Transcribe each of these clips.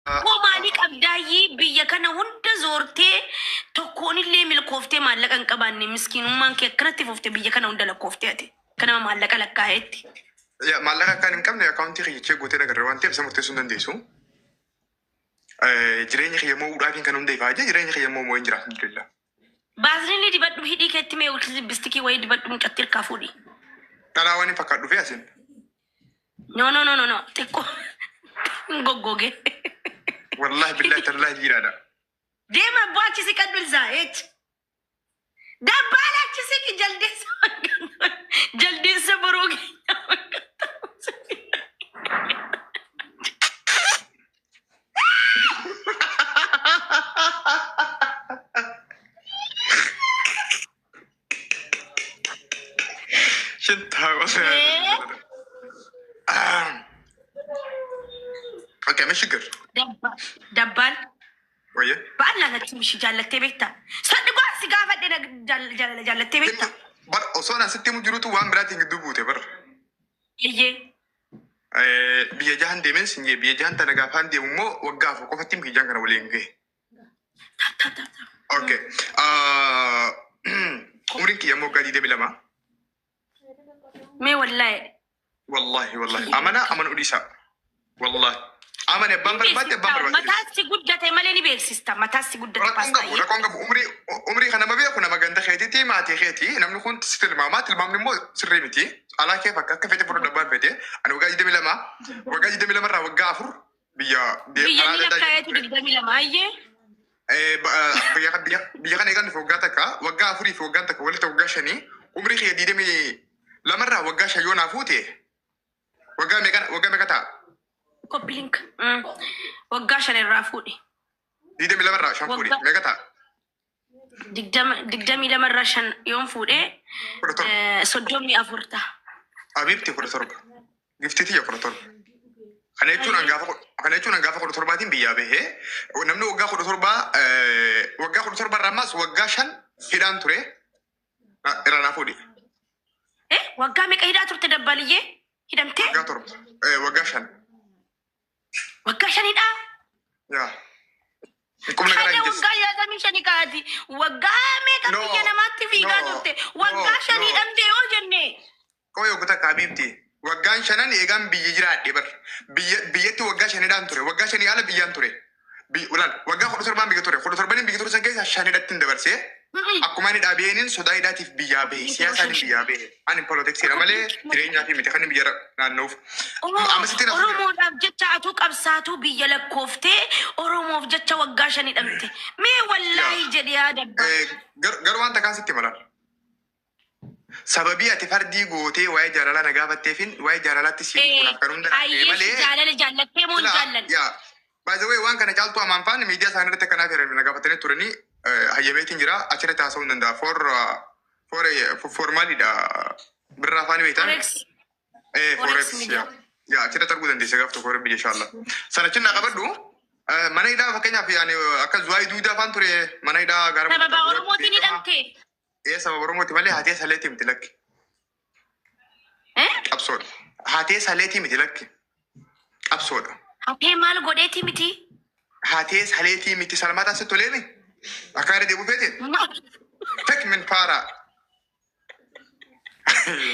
Koo maalii qabdaayyii biyya kana hunda zoortee tokkoonillee milkooftee maallaqa hin qabaanne, miskiinummaan kee akkanatti fufte, biyya kana hunda lakkooftee ati akka nama maallaqa lakkaa'eetti. Yaa, maallaqa akkaan hin qabne akkaawuntii kiyya check gootee nagarra waan ta'eef isa murteessuu hin dandeessu. Jireenya kiyya mo'uudhaafiin kan hunda ifaajee jireenya kiyya immoo mo'een jira, alhamdulillah. Baaziliinii dibadhu hidhii keetti, mee lipstick wayii dibadhu, mucatti hirkaa fuudhi. Dhalaa waan hin fakkaadhu fi asin. No, no, no, no, no, xiqqoo hin goggoge. Wallahi, billahi, tallahi, jiiraadha. Deema abbaa, achi siqadhu ilsaa eech. Dabbaala, achi siqi, jaldeessa fakkaata. Jaldeessa boroo keenya fakkaata. Shintaa. Ee? Okay, ምን ችግር? Dabbaan Wayye. Ba'aan natti mishi jaallattee beektaa? Sadhi si gaafadhe na jaalala jaallattee beektaa? Bar osoo an asitti himu jirutu waan biraatiin gidduu buute bar. Eeyyee. Biyya jahan deemeen sin jee, biyya jahan tana gaafaan deemu immoo waggaa 4 qofatti biyya jahan kana waliin gahe. Tap tap tap tap. Okay. Umriin kiyya immoo waggaa 22. Mee wallaahi. Wallahi, wallahi. Amana amanu dhiisaa. Wallahi. Amane abbaan barbaadde, abbaan barbaadde. Mataatti guddate malee ni beeksista. Mataatti guddate. Rakkoon qabu, rakkoon qabu. Umrii kana nama beeku nama ganda keetiiti, maatii keeti. Namni kun si tilmaama. Tilmaamni immoo sirrii miti. Alaa kee fakka akka fete fudhadhu abbaan fete. Ani waggaa 22. Waggaa 22 irraa waggaa 4 biyya Biyya karaa inni adda addaa lakkaa'eetu ture. 22 ayyee. Biyya kana eegan dhufe waggaa takka, waggaa afurii fi waggaan takka walitti waggaa shanii. Umrii kiyya 22rraa waggaa 5 yoo naa fuute waggaa meeqa ta'a? Copy link. Waggaa 5 irraa fuudhi. 22rraa 5 fuudhi. Waggaa Meeqa ta'a? 22 irraa 5 yoon fuudhee 17. 34 ta'a. Abiibti, 17. Giftii tiyya, 17. Kana jechuun hangaafa 17tiin biyyaa bahee, namni waggaa 17, waggaa 17 irraa ammas waggaa 5 hidhaan ture, irraa naa fuudhi. Eh, waggaa meeqa hidhaa turte dabbaliyyee? Hidhamtee? Waggaa 7, waggaa 5. Waggaa 5 hidhaa? Yaa. Qubna garaa Hada hin geessu. waggaa 65 kaati. Waggaa meeqa No, biyya namaatti fiigaa no, turte? Waggaa no, 5 no. hidhamte yoo jenne. Qoy oggota kaabiibti. Waggaan shanan eegaan biyya jiraadhe bar. Biyyatti waggaa shanidhaan ture. Waggaa shanii ala biyyaan ture. Ulaan waggaa 17n biyya ture. 17n biyya ture san keessa shanidhatti hin dabarsee. Akkuma inni dhaabeenin sodaa hidhaatiif biyyaa bahe. Siyaasaan biyyaa bahe. Ani poolitiksiidha malee jireenyaa fi miti kan inni biyya naanna'uuf. Amma sitti na Oromoodhaaf jecha atuu qabsaatuu biyya lakkooftee Oromoof jecha waggaa 5 hidhamte. Mee wallaahi jedhee yaa dabbaa. Garuu waan takkaan sitti malan. Sababii ati fardii gootee waa'ee jaalalaa na gaafatteefin waa'ee jaalalaatti si dhufuudhaaf kan hunda dhaqee Ayyeeshi malee. jaalala jaallattee moo hin jaallanne? Yaa. By the way, waan kana caaltuu amaan faana miidiyaa isaanii irratti akkanaaf hirame na gaafatanii turanii hayyameetiin jira, achirratti haasa'uu hin danda'a. For maalidha? Birraa afaanii beektaa? Forex. Forex. Forex media. Yaa. Yaa, achirratti arguu dandeessa gaaf tokko, rabbi inshallah. Sana cinaa qabadhu. Mana hidhaa fakkeenyaaf yaani akka zuwaayii duudaa afaan ture, mana hidhaa gara Sababa Oromootiin hidhamte. Ee, sababa Oromooti malee hatee saleetii miti, lakki. Eh? Qabsoodha. Hatee saleetii miti, lakki. Qabsoodha. Hatee maal godheeti miti? Hatee saleetii miti, salmaataan sitti toleemi? Akka irra deebi'u feete? Tek min faara.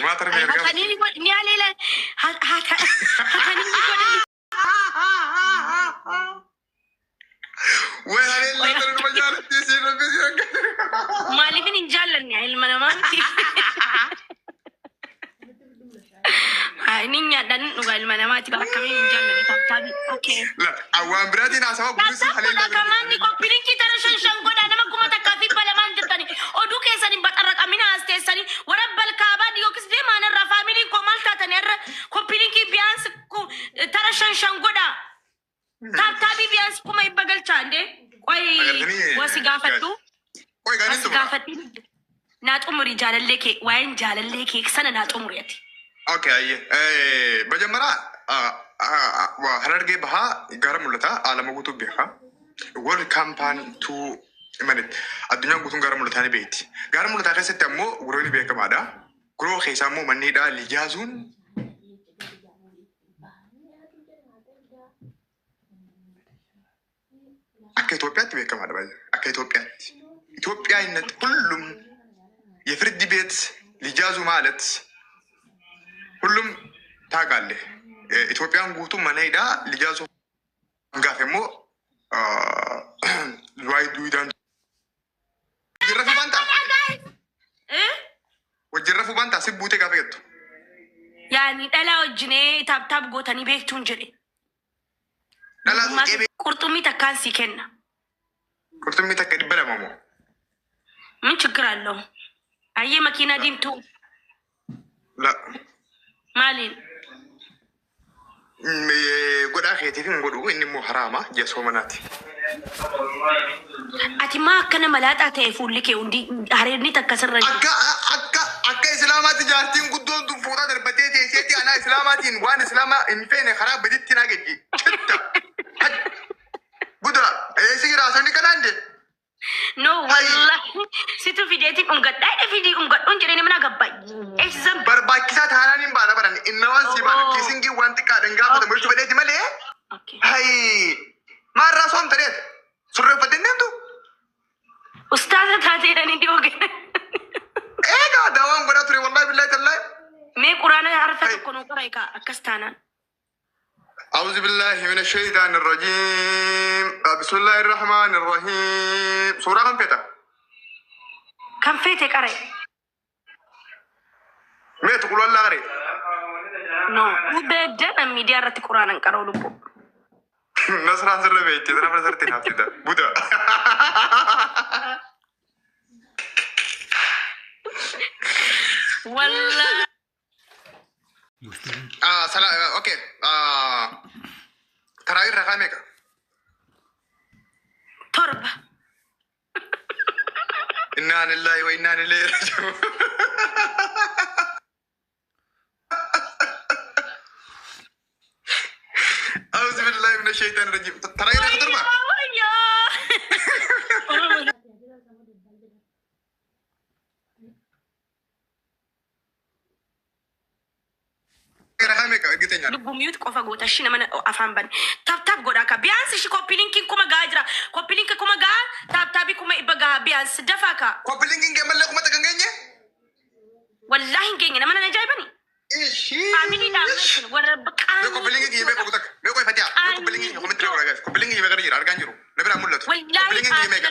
Maata rabbi gargaaru. Hatanii ni haleela. Hatanii ni godhe. Way haleellaa tana numa jaalatti isiin, rabbi si gargaaru. Maaliif hin jaallanne, ilma namaa miti? Haa, inni nyaadhaan dhugaa ilma namaati, bara akkamiin hin jaallanne tap tap. Okay. La, waan biraatiin haasawaa guddisii Tap tap godha haleellaa. kamaanni copy link tana shan shan godha, nama 1200 jirtani. Oduu keessan hin baxarraqamina, as teessanii warra balkaabaa yookiis deemaan irraa faamiliin koo maal taatani irra copy link biyaans tara shan shan godha. Tap tap biyaans 100,000 galchaa indee. Qoy wasi gaafadhu. Qoy gaaniin Wasi xumura. gaafadhu. Naa xumuri jaalallee kee, waa'een jaalallee kee sana naa xumuri ati. Okay, ayyee. መጀመሪያ Harargee Bahaa gara mul'ataa alama guutuu beeka. World Campaign to minute. Addunyaan guutuun gara mul'ataa ni beekti. Gara mul'ataa keessatti ammoo guroon beekamaadha. Guroo keessaa immoo manni hidhaa lijaazuun Akka Itoophiyaatti beekamaadha baay'ee. Akka Itoophiyaatti. ኢትዮጵያዊነት ሁሉም የፍርድ ቤት ሊጃዙ ማለት ሁሉም ታውቃለህ። Itoophiyaan guutuu mana hidhaa lijaazu gaaf immoo waa'ee duudaan wajjin rafuu baantaa wajjin rafuu baantaa si buutee gaafa jettu. Yaani dhalaa wajjinee tap tap gootanii beektuun jedhe. Dhalaa tuqee Qurxummii takkaan sii kenna. Qurxummii takka 200 moo? ምን ችግር አለው? Ayyee makiinaa diimtuu La maaliin? Godhaa keetiif hin godhu, inni immoo haraama ji'a soomanaati. Ati maa akkana malaaxaa ta'e fuulli kee hundi hareedni takka sirra jiru. Akka islaamaatti jaartiin guddoon tun fuutaa darbatee teesseetti anaa islaamaatiin waan islaamaa hin feene karaa baditti naa gejji. Chitta. Buda eessi jira haasawni kanaan jee. No, wallahi situ fideetiin dhungadhaa jedhe fidii dhungadhuun jedhee nama gabbaay. Eessam Barbaachisaa taanaan hin baana baran inna waan si baana Oh. kiisingii waan xiqqaadhaan gaafatamu jechuu fedheeti malee. Okay. Hayi maarraa soomta dheet surreeffattee hin deemtu. Ustaaza taateedhaan dhiyoo kenna. Eegaa daawaan godhaa ture wallahi billahi tallahi. Mee quraana harfa Hai. tokko nuu qora egaa akkas taanaan. أعوذ بالله من الشيطان الرجيم، بسم الله الرحمن الرحيم. سورة كم فيتا؟ Kan feete qara'e. ما تقول الله غري. No. Beeddan miidiyaa irratti quraana hin qara'u lubbu. نصر سر بيتي ترى نصر تنافسي بودا. Wallahi. آه سلام آه okay آه تراويح رقمك 7. إنا لله وإنا إليه راجعون. أعوذ بالله من الشيطان الرجيم. تراويح رقم 7. Wayyoo. Rakaa meeqa giteenyaan? Lubbu mute qofa goota ishii nama afaan bane. Tap tap godhaa ka. Biyaansi ishii copy linkiin 1000 gahaa jira. Copy linkii 1000 gahaa tap tapii 100,000 gahaa biyaansi dafaa ka. Copy linkiin kee mallee kuma takka hin geenye? Wallaahi hin geenye nama nan ajaa'ibani. Ishii. Family dhaabne warra Mee copy linkii kiyya meeqa guutak? Mee qoy fatiha? Mee copy linkii kiyya comment irra godhaa guys. Copy linkii kiyya meeqa jira argaan jiru. Na biraa mul'atu. Wallaahi Copy linkiin kiyya meeqa?